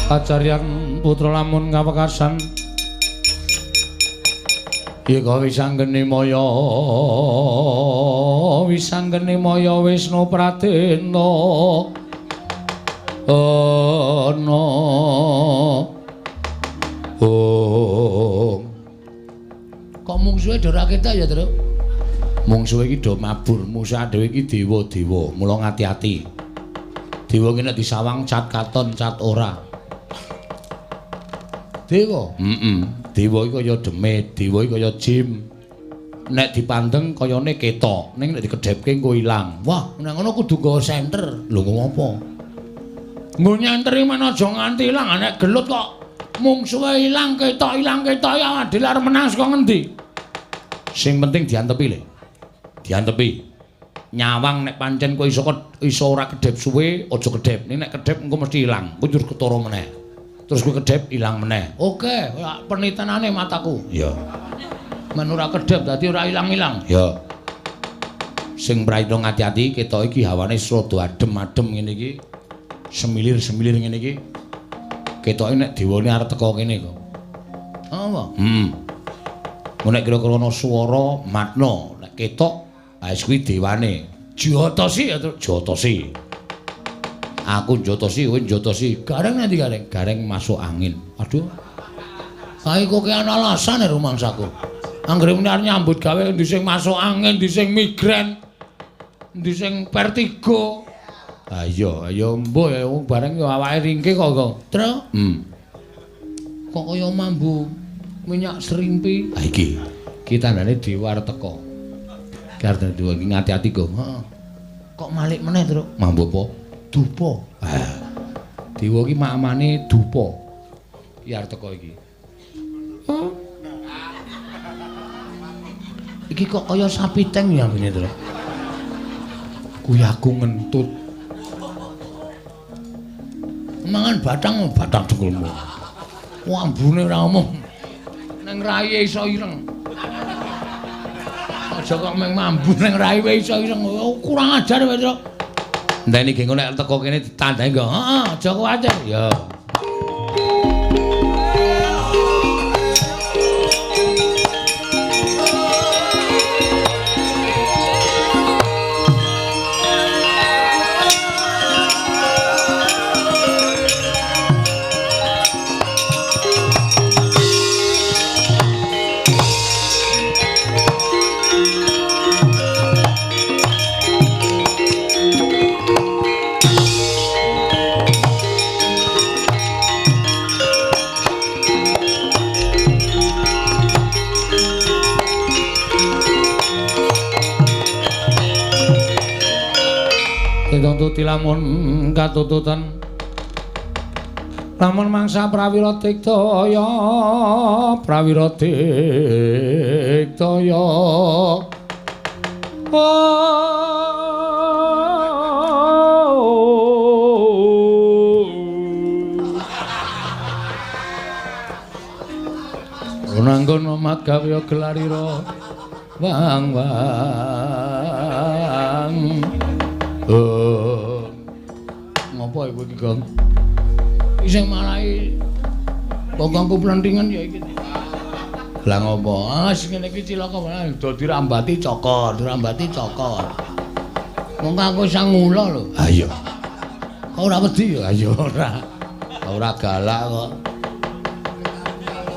Acaryan putra lamun kawekasan Ika wisanggeni maya wisanggeni maya Wisnu Pradena ana ong. Kok mungsuhe do ra ketok ya, Truk? Mungsuhe iki do mabur, musuh dhewe iki dewa-dewa, mula ngati-ati. Dewa iki nek disawang cat katon cat ora. Dewa? Heeh. Dewa iki kaya demit, dewa iki kaya jim. Nek dipandeng kayane ketok, ning nek dikedhepke engko ilang. Wah, nek ngono kudu nggawa senter. Lho ngopo? Nggo nyenteri men aja nganti ilang, nek gelut kok mungsuhe ilang ketok ya adil arep menang saka ngendi? Sing penting diantepi le. Diantepi. Nyawang nek pancen kowe iso iso ora kedhep suwe, aja kedhep. Ning nek kedhep engko mesti ilang, engko njur ketara meneh. Terus kowe kedhep ilang meneh. Oke, penitenane mataku. Iya. Men ora kedhep dadi ora ilang-ilang. Iya. Sing prayitna ngati-ati ketok iki hawane rada adem-adem ngene iki. Semilir-semilir ngene iki. Ketoke nek dewane arep teka kene kok. Apa? Heeh. Nek kira-kira ana swara matna, nek ketok wis kuwi dewane. Jotosi ya, Truk. Jotosi. Aku njotosi, kowe njotosi. Gareng nanti gareng. Gareng masuk angin. Aduh. Kae kok kean alasan ya rumangsaku. Anggere muni arep nyambut gawe endi sing masuk angin, endi sing migrain, endi sing vertigo. Ha iya, ya mbuh ya wong bareng ya awake ringke kok kok. Truk. Kok kaya mambu minyak serimpi. Ha iki. Iki tandane dewa arep teka. Iki arep dewa iki ngati-ati kok. Heeh. Kok malik meneh, Truk? Mambu apa? Dupa. Ah. Dewa iki makamane dupa. Iki arep teka iki. Oh. Iki kok kaya sapi teng ya ngene, Truk. Kuwi aku ngentut. Mangan batang, batang dengkulmu. Ambune ora omong. Nang rai iso ireng. Aja kok mung mambu nang rai wae iso ireng. Kurang ajar kowe, Truk. Enteni ge engko nek teko kene ditandai nggo. Heeh, aja kuwatir. Ya. Tuti lamun katututan lamun mangsa prawira diktaya prawira diktaya oh nanggon omat gawe gelarira wang wang. Oh. Ngopo iku iki, Gong? Iki sing marai bokongku plentingan ya iki. Lah ngopo? Ah, sing ngene iki cilaka malah do dirambati cokor, dirambati cokor. Mongko aku sang ngula lho. Ha iya. Kok ora wedi ya? Ha iya ora. Ora galak kok.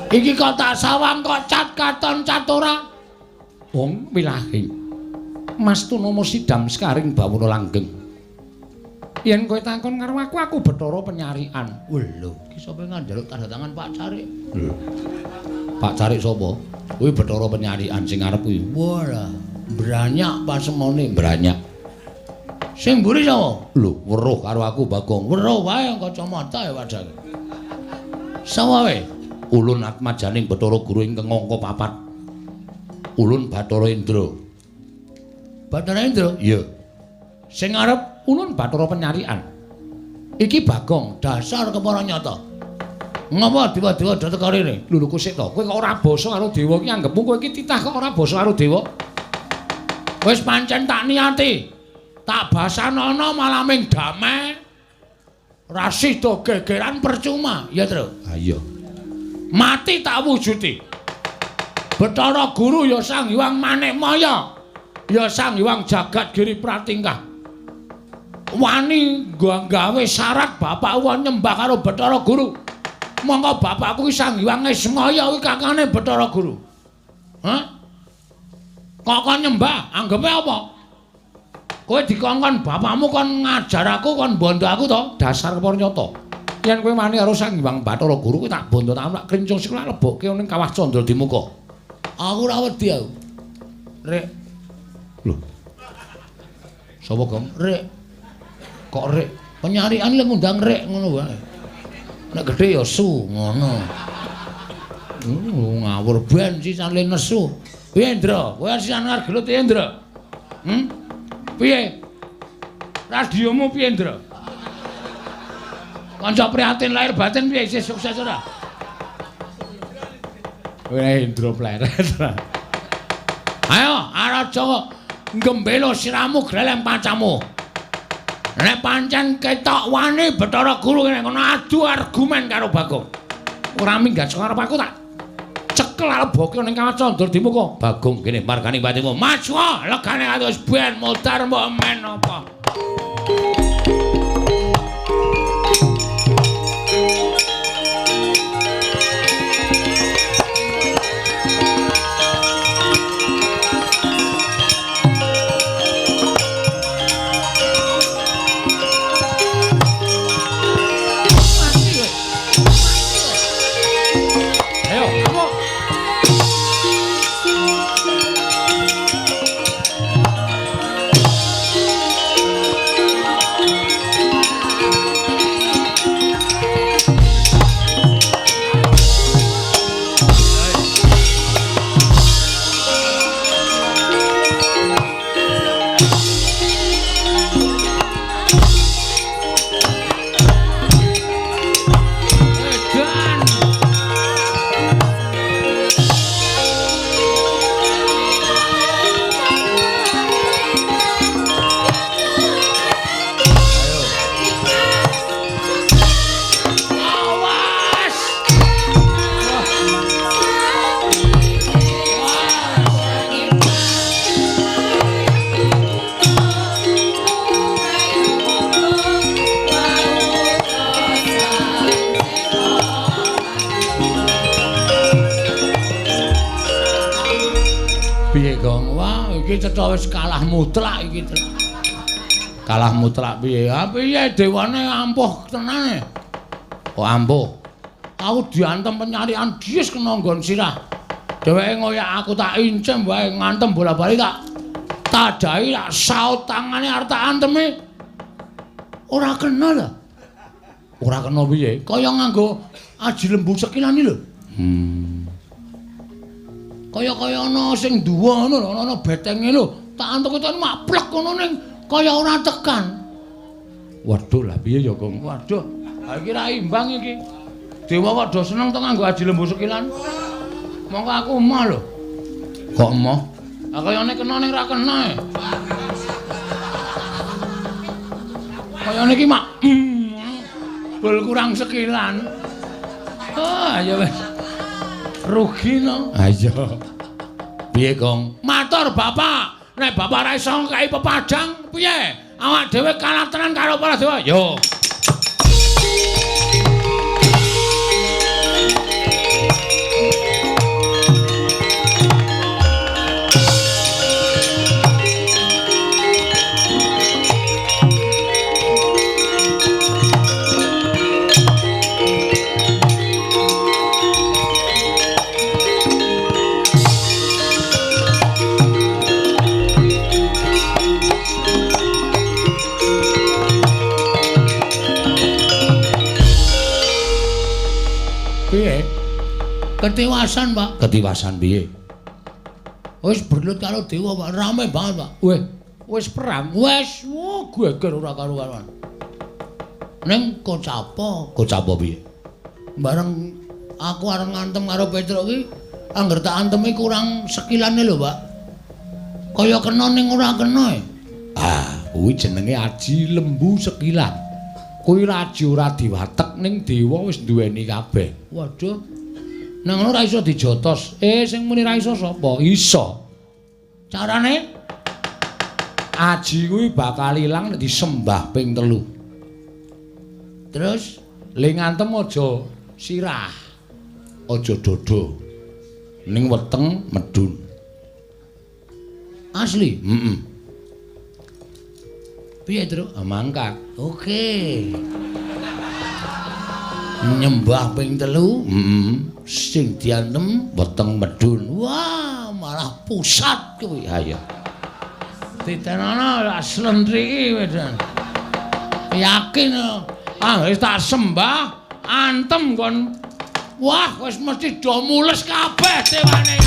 Iki kok tak sawang kok cat katon cat ora. Wong wilahi. Mas Tunomo sidam sekaring bawono langgeng. Yen kowe takon karo aku, aku Bathara Penyarikan. Lho, iki sapa njaluk tanda tangan Pak Carik? Lho. Pak Carik sapa? Kuwi Bathara Penyarikan sing arep kuwi. Wah, branyak pasemone, branyak. Sing mburi sapa? Lho, weruh karo aku Bagong. Weruh wae kacamata ya padahal. Sapa wae? Ulun atmajaning Bathara Guru ingkang angka papat. Ulun Bathara Indra. Bathara Indra? Iya. Sing arep ulun Bathara Penyarikan. Iki Bagong dasar kepara nyata. Ngapa dewa-dewa do teka rene? Lho lho kusik to. Kowe kok ora basa karo dewa iki anggepmu kowe iki titah kok ora basa karo dewa. Wis pancen tak niati. Tak basanono malah ming damai. Ora sida gegeran percuma, ya, Tru. Ha iya. Mati tak wujudi. Bathara Guru ya Sang Hyang Manikmaya, ya Sang Hyang Jagat Giri Pratingkah. Wani gawe syarat bapak wa nyembah karo Bathara Guru. Monggo bapakku ki Sang Hyang Ismaya kuwi kakane Bathara Guru. Hah? Kok kon nyembah? Anggepe apa? Kowe dikongkon bapakmu kon ngajar aku, kon bondo aku to? Dasar pernyata. Yen kowe wani karo Sang Hyang Bathara Guru kuwi tak bondo tak krincung sikil lebokke ning kawah Candra Dimuka. Aku ora wedi aku. Rek. Lho. Sapa, Gong? Rek. Kok rek? Penyarian lek ngundang rek ngono wae. Nek gedhe ya su ngono. Ngawur ben sisan le nesu. Piye, Ndra? Kowe sisan arep gelut piye, Ndra? Piye? Radiomu piye, Ndra? Kanca prihatin lahir batin piye isih sukses ora? Kowe Indra pleret. Ayo, Araja nggembelo siramu gleleng pacamu. Nek pancen ketok wani Bathara Guru kene ngono adu argumen karo Bagong. Ora minggat saka arep aku tak cekel leboke ning kawah Candra Dimuka. Bagong kene margani batimu. Maju legane atus ben modar mbok men apa. Iki cetha wis kalah mutlak iki. Kalah mutlak piye? Ha piye dewane ampuh tenane. Kok ampuh? Aku diantem penyarian dies kena nggon sirah. Dheweke ngoyak aku tak incem wae ngantem bola-bali tak tadahi tak saut tangane arep tak antemi. Ora kena lho. Ora kena piye? Kaya nganggo aji lembu sekilani lho. Kaya-kaya ana sing duwa ngono lho, ana betenge lho. Tak antuk-antuk mak plek ngono ning kaya ora tekan. Waduh, lah piye ya, Gong? Waduh, ha iki ra imbang iki. Dewa kok do seneng to nganggo aji lembu sekilan. Mongko aku emoh lho. Kok emoh? Ha kayane kena ning ra kena. Kayane iki mak bol kurang sekilan. Ah, ya wis. Rugi no. Ayo. Piye, Gong? Matur Bapak. Nek Bapak ora iso ngkai pepadang, piye? Awak dhewe kalah tenan karo para dewa. Yo. Piye? Ketiwasan, Pak. Ketiwasan piye? Wis berlut karo dewa, Pak. Rame banget, Pak. Weh, wis perang. Wis, wo geger ora karu-karuan. Ning kocapa? Kocapa piye? Bareng aku arep ngantem karo Petruk ki, angger tak antemi kurang sekilane lho, Pak. Kaya kena ning ora kena. Ah, kuwi jenenge aji lembu sekilan. Kuwi aji ora diwatek ning dewa wis duweni kabeh. Waduh. Nang ngono ora iso dijotos. Sing muni ra iso sapa? Iso. Carane aji kuwi bakal ilang nek disembah ping 3. Terus le ngantem aja sirah. Aja dodo. Ning weteng medun. Asli? Heeh. Piye, Truk? Mangkat. Oke. Nyembah ping 3, heeh. Sing diantem weteng medun. Wah, malah pusat kuwi. Ha iya. Titenono lak slentriki wedan. Yakin ah wis tak sembah antem kon. Wah, wis mesti do mules kabeh dewane.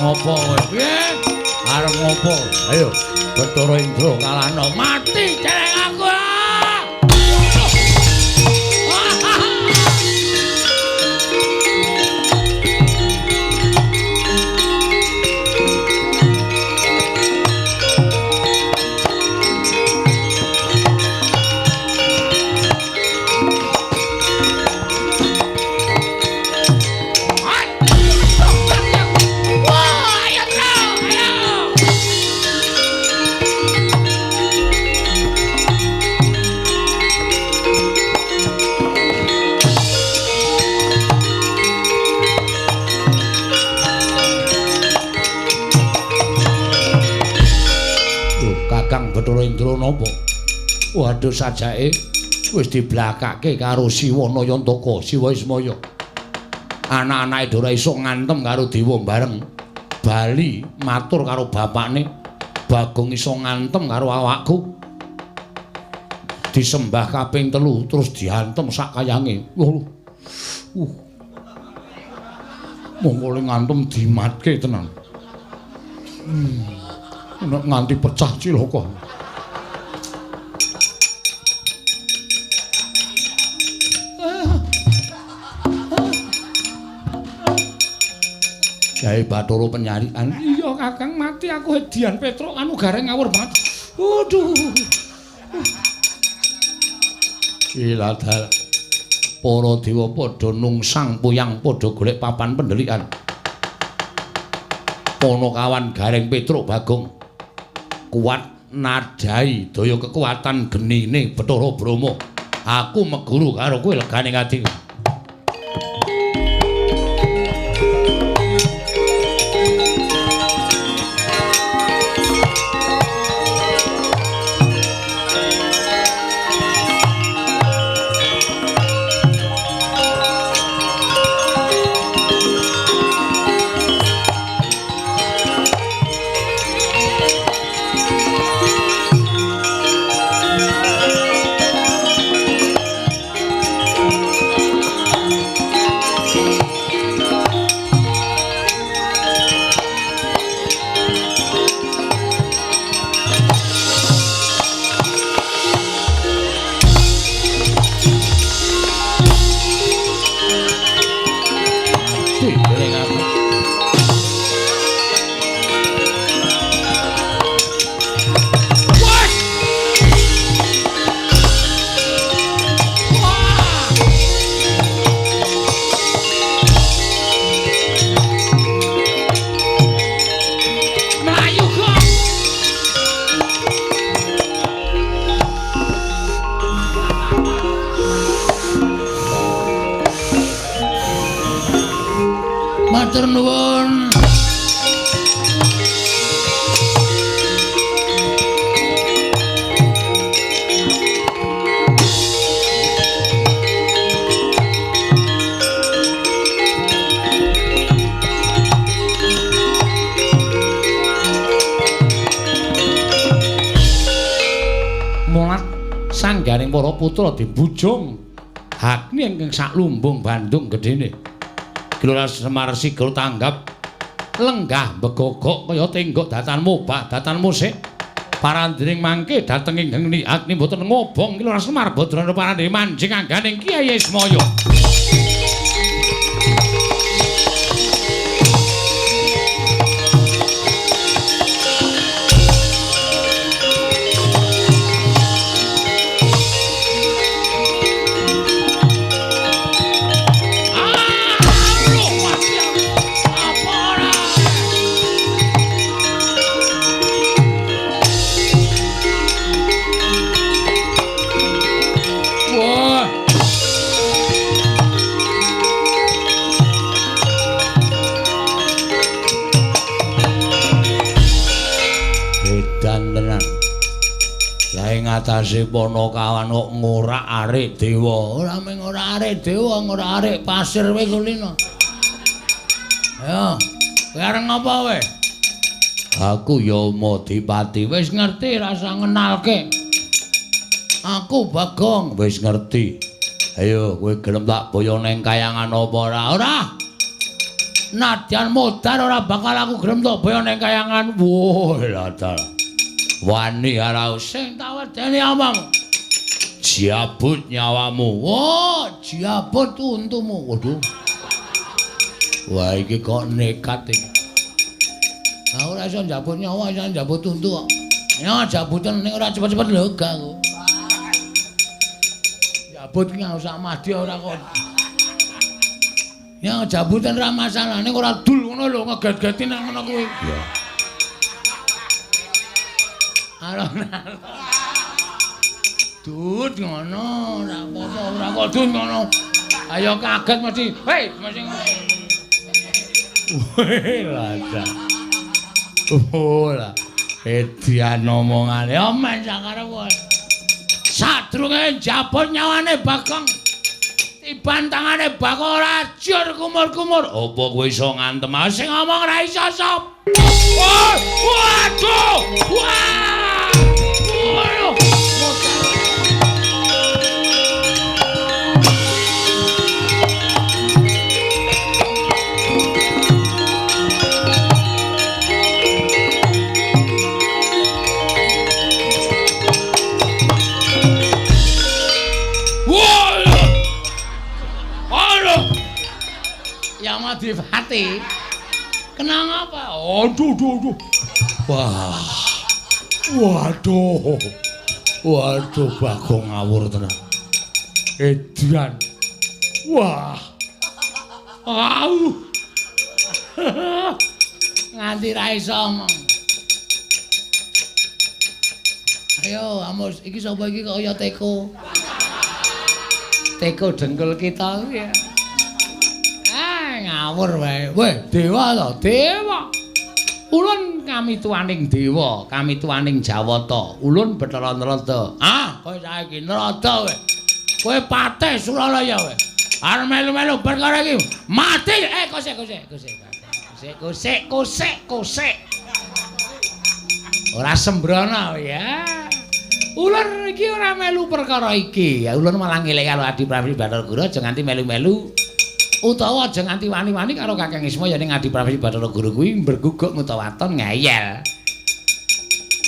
Ngopo kowe? Piye? Arep ngopo? Ayo, Bathara Indra kalahno. Mati celeng aku. Bathara Indra napa? Waduh sajake wis diblakake karo Siwa Nayantaka, Siwa Ismaya. Anak-anake ora iso ngantem karo dewa bareng. Bali matur karo bapakne, Bagong iso ngantem karo awakku. Disembah kaping 3 terus diantem sak kayange. Monggo le ngantem dimatke tenan. Nek nganti pecah cilaka. Jae Bathara penyarikan. Iya Kakang mati aku hedian Petruk anu gareng ngawur banget. Waduh. Iladal. Para dewa padha nungsang puyang padha golek papan pendelikan. Ponokawan Gareng Petruk Bagong kuat nadai daya kekuatan genine Bathara Brahma. Aku meguru karo kowe legane ati. Sangganing para putra dibujung Agni ingkang saklumbung Bandung gedene. Gelora Semar sigel tanggap lenggah begogok kaya tenggok datan mobah datan musik. Parandring mangke dhateng ing geni Agni mboten ngobong Gelora Semar Badrana parandene manjing angganing Kyai Ismaya. Atase Panakawan kok ngorak-arik dewa. Ora mung ngorak-arik dewa, ngorak-arik pasir kowe kulino. Ayo, kowe arep ngapa kowe? Aku ya Madipati. Wis ngerti rasa ngenalke. Aku Bagong, wis ngerti. Ayo, kowe gelem tak boyo ning kayangan apa ora? Ora. Nadyan modar ora bakal aku gelem tak boyo ning kayangan. Wah, lha wani ora sing tak wedeni apamu. Jabut nyawamu. Wah, jabut untumu. Waduh. Wah, iki kok nekat iki. Lah ora iso njabut nyawa, iso njabut untu kok. Ya jabutan ning ora cepet-cepet lho gak aku. Jabut ki sak madya ora kok. Ya jabutan ora masalah ning ora dul ngono lho ngeget-geti nang ngono kuwi. Ya. Alon-alon. Dut ngono, ora apa-apa, ora kok dut ngono. Ayo kaget mesti. Hei, mesti ngono. Weh, lada. Oh lah. Edian omongane omen sakarep. Sadurunge njabut nyawane Bagong. Tiban tangane Bagong ora jur kumur-kumur. Apa kowe iso ngantem sing ngomong ora iso sop. Waduh! Wah! Yamadipati. Kenang apa? Aduh, aduh, aduh. Wah. Waduh. Waduh, Bagong ngawur tenan. Edian. Wah. Au. Nganti ra iso omong. Ayo, Amos, iki sapa iki kok kaya teko. Teko dengkul kita kuwi ya. Ah, ngawur wae. Weh, dewa to, dewa. Ulun kami tuaning dewa, kami tuaning Jawata. Ulun Bathara Narada. Ah, kowe saiki Narada kowe. Kowe patih Suralaya kowe. Arep melu-melu perkara iki. Mati. Eh, kosek kosek kosek. Kosek kosek kosek kosek. Ora sembrono ya. Ulun iki ora melu perkara iki. Ya ulun malah ngeling karo Adi Pramesti Bathara Guru aja nganti melu-melu. Utawa aja nganti wani-wani karo Kakang Ismaya ning Adi Pramesti Bathara Guru kuwi mberguguk ngutawaton ngeyel.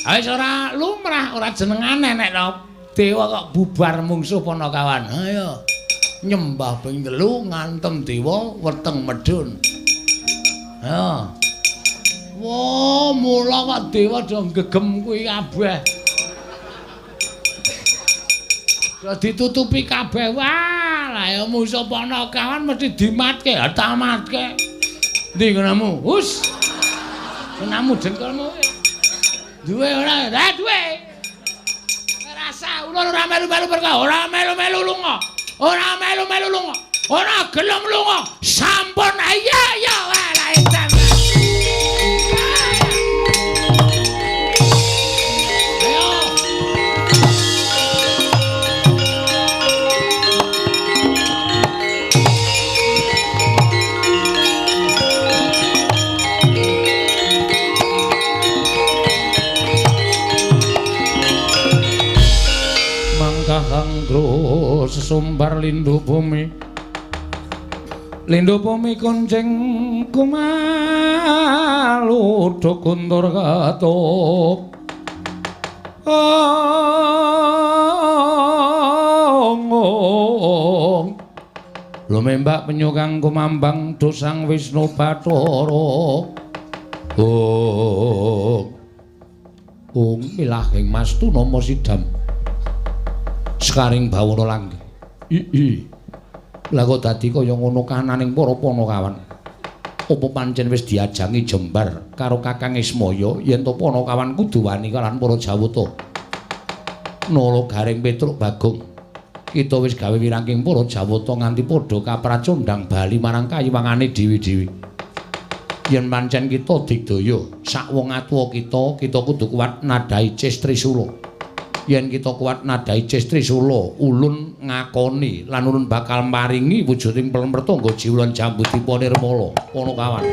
Wis ora lumrah, ora jenengane nek dewa kok bubar mungsuh Panakawan. Ayo nyembah ping 3 ngantem dewa weteng medhun. Ayo. Wah, mula kok dewa do gegem kuwi kabeh. Do ditutupi kabeh. Wah, lah ya musuh Panakawan mesti dimatke, tamatke. Ndi nggonamu? Hus. Nggonamu dengkulmu. Duwe ora? Lah duwe. Rasa ulun ora melu-melu perkara, ora melu-melu lunga. Ora melu-melu lunga. Ora gelem lunga. Sampun iya iya wae lah edan. sesumbar lindu bumi. Lindu bumi kuncing kumalu do kuntur katup. Ong. Lumembak penyu kang kumambang dosang Wisnu Bathara. Ong. Ong milahing mastu nama sidam. Sekaring bawana langgeng. I. Lah kok dadi kaya ngono kananing para Panakawan. Apa pancen wis diajangi jembar karo Kakang Ismaya yen to Panakawan kudu wani kalawan para Jawata. Nala Gareng Petruk Bagong. Kita wis gawe wirangking para Jawata nganti padha kapracondhang bali marang kayiwangane dhewe-dhewe. Yen pancen kita digdaya sak wong atuwa kita, kita kudu kuat nadhahi Ces Trisula. Yen kita kuat nadhahi Ces Trisula, ulun ngakoni lan ulun bakal maringi wujuding plemertangga jiwa lan jambudipa nirmala. Panakawan.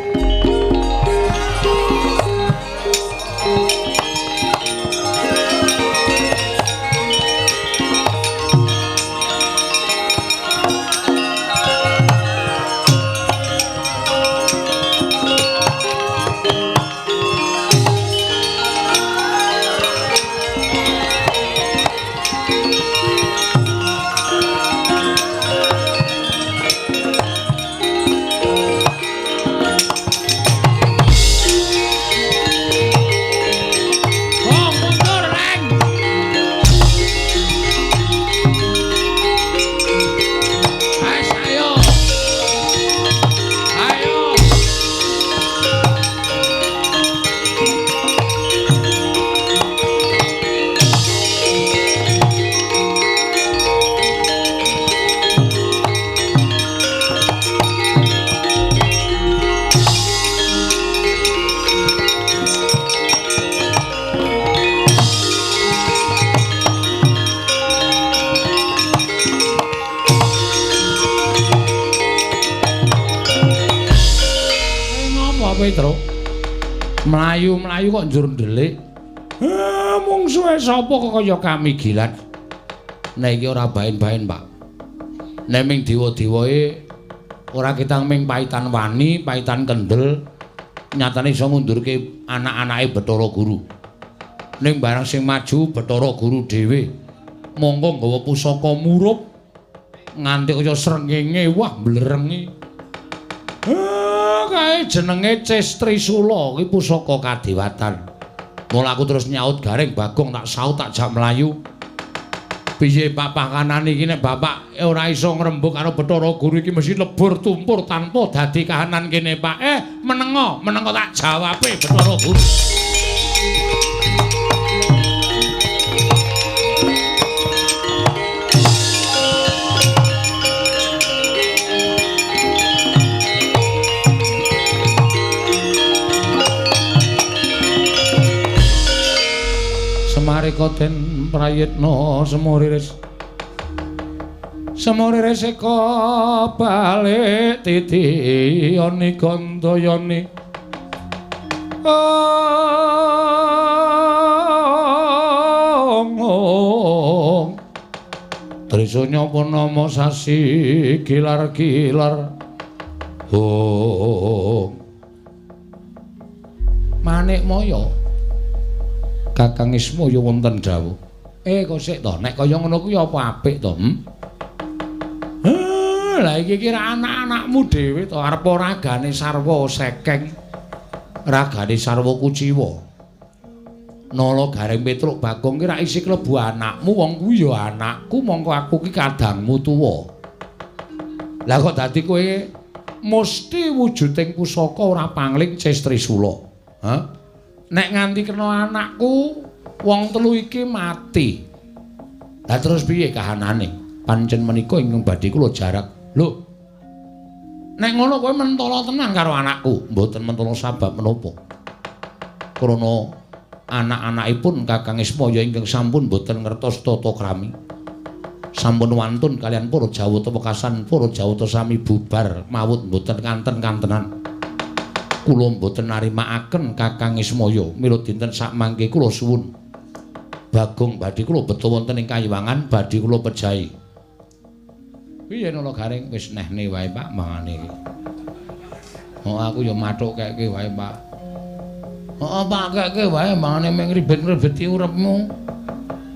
Petruk mlayu-mlayu kok njur ndelik. Mungsuhe sapa kok kaya kamigilan. Nek iki ora baen-baen, Pak. Nek ming dewa-dewae ora ketang ming paitan wani, paitan kendel, nyatane iso ngundurke anak-anake Bathara Guru. Ning barang sing maju Bathara Guru dhewe, mongko nggawa pusaka murup nganti kaya srengenge wah mblerengi. Kae jenenge Ces Trisula kuwi pusaka kadewatan. Mula aku terus nyaut Gareng Bagong tak saut tak jak mlayu. Piye Pak pakanan iki nek bapak ora iso ngrembug karo Bathara Guru iki mesti lebur tumpur tanpa dadi kahanan kene Pak. Menengo, menengo tak jawabe Bathara Guru. Semarika den prayitna semuriris. Semuriris eka balik titiyani gandayani. Ong. Trisanya punama sasi gilar-gilar. Ong. Manik Maya. Kakang Ismaya wonten dawuh. Kok sik to, nek kaya ngono kuwi apa apik to? Lah iki kira anak-anakmu dhewe to, arep ragane sarwa sekeng. Ragane sarwa kuciwa. Nala Gareng Petruk Bagong ki ra isi klebu anakmu, wong kuwi ya anakku, mongko aku ki kadangmu tuwa. Lah kok dadi kowe mesti wujuding pusaka ora pangling Ces Trisula. Hah? Nek nganti kena anakku, wong telu iki mati. Lah terus piye kahanane? Pancen menika ingkang badhe kula jarak. Lho. Nek ngono kowe mentala tenan karo anakku. Mboten mentala sabab menapa. Krana anak-anakipun Kakang Ismaya ingkang sampun mboten ngertos tata krami. Sampun wantun kalian para Jawata wekasan para Jawata sami bubar mawut mboten kanten-kantenan. Kula mboten narimakaken Kakang Ismaya mila dinten sakmangke kula suwun Bagong badhe kula beto wonten ing kayiwangan badhe kula pejahi. Piye Nala Gareng? Wis nehne wae Pak mangane iki. Oh aku ya mathuk keke wae Pak. Heeh Pak keke wae mangane mung ribet-ribeti uripmu.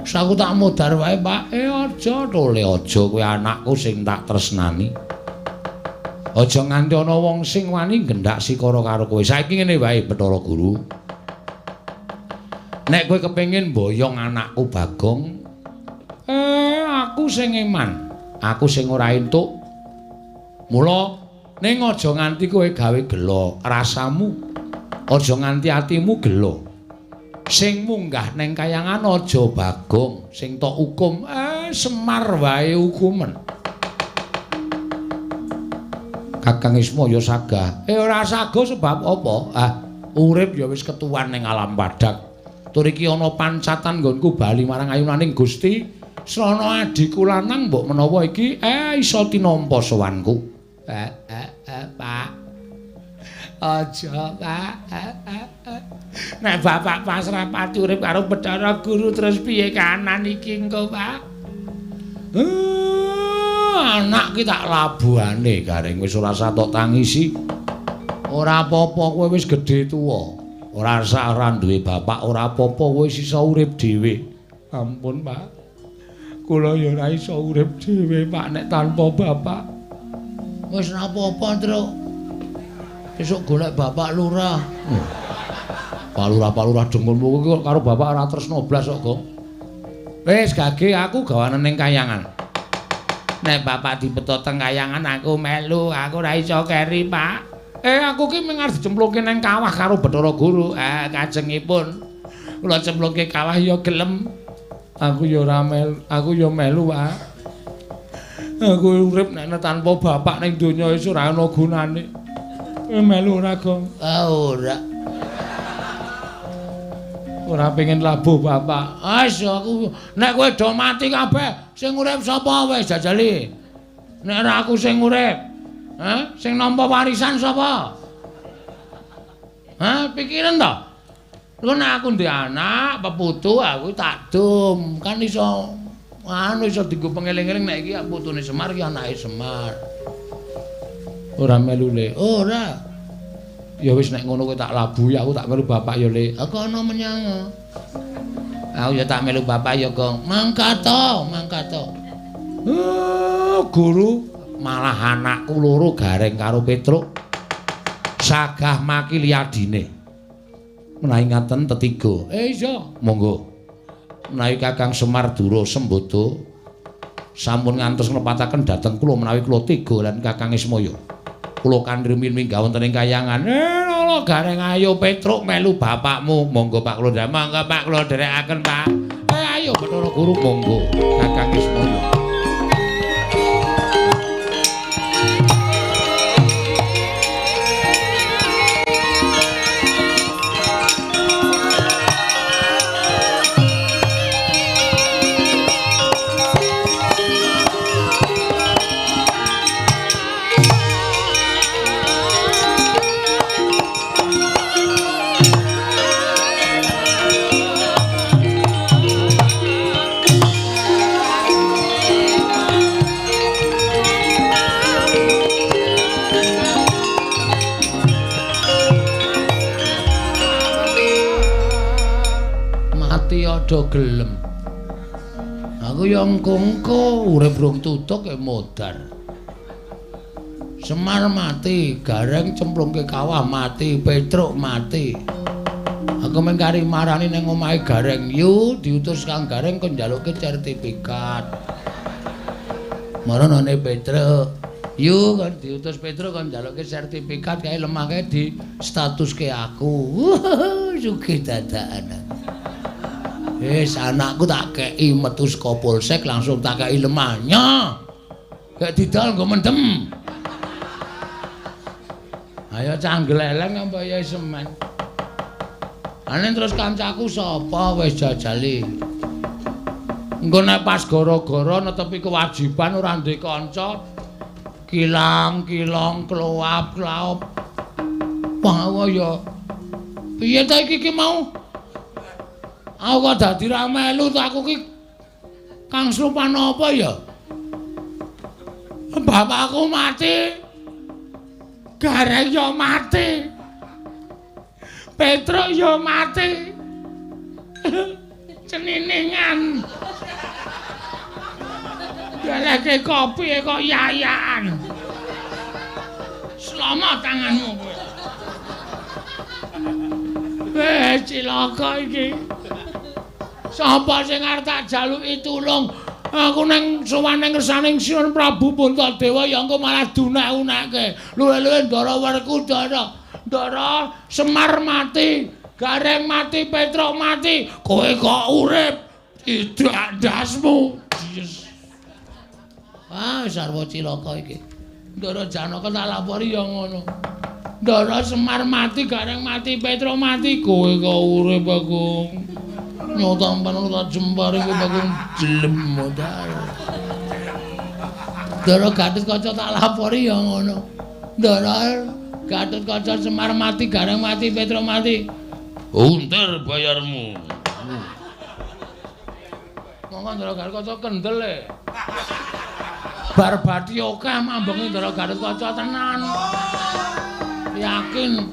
Wis aku tak modar wae Pak. Aja tole aja kowe anakku sing tak tresnani. Aja nganti ana wong sing wani nggendak sikara karo kowe. Saiki ngene wae Bathara Guru. Nek kowe kepengin mboyong anakku Bagong, aku sing eman. Aku sing ora entuk. Mula ning aja nganti kowe gawe gela rasamu. Aja nganti atimu gela. Sing munggah ning kayangan aja Bagong, sing tok hukum Semar wae hukumen. Kakang Ismaya sagah. Ora sagah sebab apa? Ah, urip ya wis ketuwan ning alam padhang. Tur iki ana pancatan nggonku bali marang ayunaning Gusti. Srana adhiku lanang mbok menawa iki iso tinampa sowanku. Pak. Aja, Pak. Nek bapak pasrah pati urip karo Bathara Guru terus piye kanan iki engko, Pak? Anak ki tak labuhane Gareng wis ora usah tok tangisi. Ora apa-apa kowe wis gedhe tuwa. Ora usah ora duwe bapak, ora apa-apa kowe wis iso urip dhewe. Ampun, Pak. Kula ya ora iso urip dhewe, Pak, nek tanpa bapak. Wis ora apa-apa, Truk. Besok golek bapak lurah. Pak lurah dengkulmu kuwi karo bapak ora tresno blas kok, Gong. Wis gage aku gawanen ning kayangan. Nek bapak dibeto teng kayangan aku melu, aku ora iso keri, Pak. Aku ki mung arep dicemplungke ning kawah karo Bathara Guru. Kajengipun kula cemplungke kawah ya gelem. Aku ya ora melu, aku ya melu, Pak. Aku urip nek tanpa bapak ning donya wis ora ana gunane. Melu ora, Gong? Ora. Ora pengen labuh bapak. Wis aku nek kowe do mati kabeh, sing urip sapa wis jajali. Nek ora aku sing urip. Hah? Sing nampa warisan sapa? Hah, pikiran to? Lho nek aku ndek anak, peputu aku tak dum. Kan iso anu iso dienggo pengeling-eling nek iki putune Semar iki anake Semar. Ora melu le. Ora. Ya wis nek ngono kowe tak labuhi, aku tak melu bapak ya le. Aku ana menyang. Aku ya tak melu bapak ya, Gong. Mangkat to, mangkat to. Guru malah anakku loro Gareng karo Petruk sagah makili adine. Menawi ngaten tetiga. Iya, monggo. Menawi Kakang Semar Dura Sembada sampun ngantos nglepataken dhateng kula menawi kula tega lan Kakang Ismaya. Kula kanthi rumiyin minggah wonten ing kayangan. Lho Gareng ayo Petruk melu bapakmu. Monggo Pak kula monggo Pak kula dherekaken Pak. Ayo Bathara Guru monggo Kakang Ismaya. Do gelem. Aku ya engko-engko urip rung tutuk ya modar. Semar mati, Gareng cemplungke kawah mati, Petruk mati. Aku mung kari marani ning omahe Gareng, yu diutus Kang Gareng kon njalukke sertifikat. Maranane Petruk, yu kon diutus Petruk kon njalukke sertifikat kae lemah kae di statuske aku. Sugih dadakan. Wis anakku tak kei metu saka polsek langsung tak kei lemahnya. Gak didol nggo mendem. Ayo canggeleleng apa ya semen. Ane terus kancaku sapa wis jajali. Engko nek pas gara-gara netepi kewajiban ora ndek kanca kilang-kilong kloap-klaop. Wah ya. Piye ta iki ki mau? Aku kok dadi ra melu ta aku ki kang slupan apa ya? Bapakku mati. Gareng yo mati. Petruk yo mati. Ceniningan. Galeke kopi kok yayaan. Selamat tanganmu kowe. Weh, cilaka iki. Sapa sing arep tak jaluki tulung? Aku nang sowan nang ngersaning Sinuwun Prabu Puntadewa ya engko malah dunek-unekke. Luwe-luwe Ndara Werkudara. Ndara Semar mati, Gareng mati, Petruk mati. Kowe kok urip? Idak ndasmu. Yes. Ah, sarwa cilaka iki. Ndara Janaka tak lapori ya ngono. Ndara Semar mati, Gareng mati, Petruk mati, kowe kok urip, Bagong. Nyotampan tak jempar iki Bagong jelem modal. Ndara Gatotkaca tak lapori ya ngono. Ndara Gatotkaca Semar mati, Gareng mati, Petruk mati. Unter bayarmu. Monggo Ndara Gatotkaca kendel e. Bar bathi akeh mambengi Ndara Gatotkaca tenan. Yakin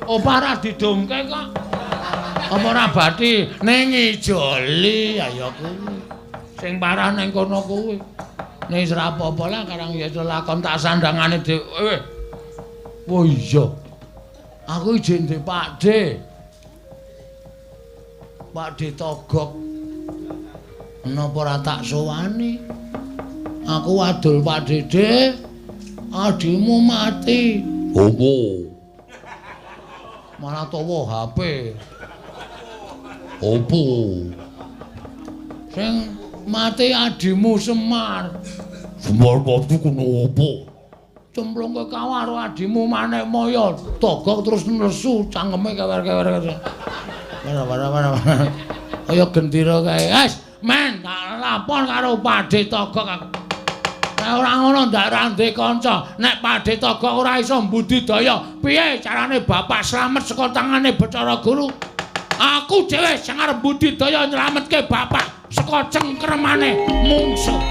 opah ora didumke kok. Apa ora bathi ning ijoli ayo kuwi. Sing parah ning kono kuwi. Ning ora apa-apa lah karang ya lakon tak sandangane dhewe. Oh iya. Aku ijin ndek Pakde. Pakde Togok. Napa ora tak sowani? Aku wadul Pak Dede, adimu mati. Opo? Malah tawa HP. Opo? Sing mati adimu Semar. Semar mati kuno opo? Cemplung ke kawah karo adimu Manikmaya. Togok terus nesu cangkeme kewer-kewer. Wara-wara. Kaya gendera kae. Wes, men tak lapor karo Pakde Togok aku. Nek ora ngono ndak ora ndek kanca. Nek Pakde Togok ora iso mbudidaya, piye carane bapak slamet saka tangane Bathara Guru? Aku dhewe sing arep mbudidaya nylametke bapak saka cengkremane mungsuh.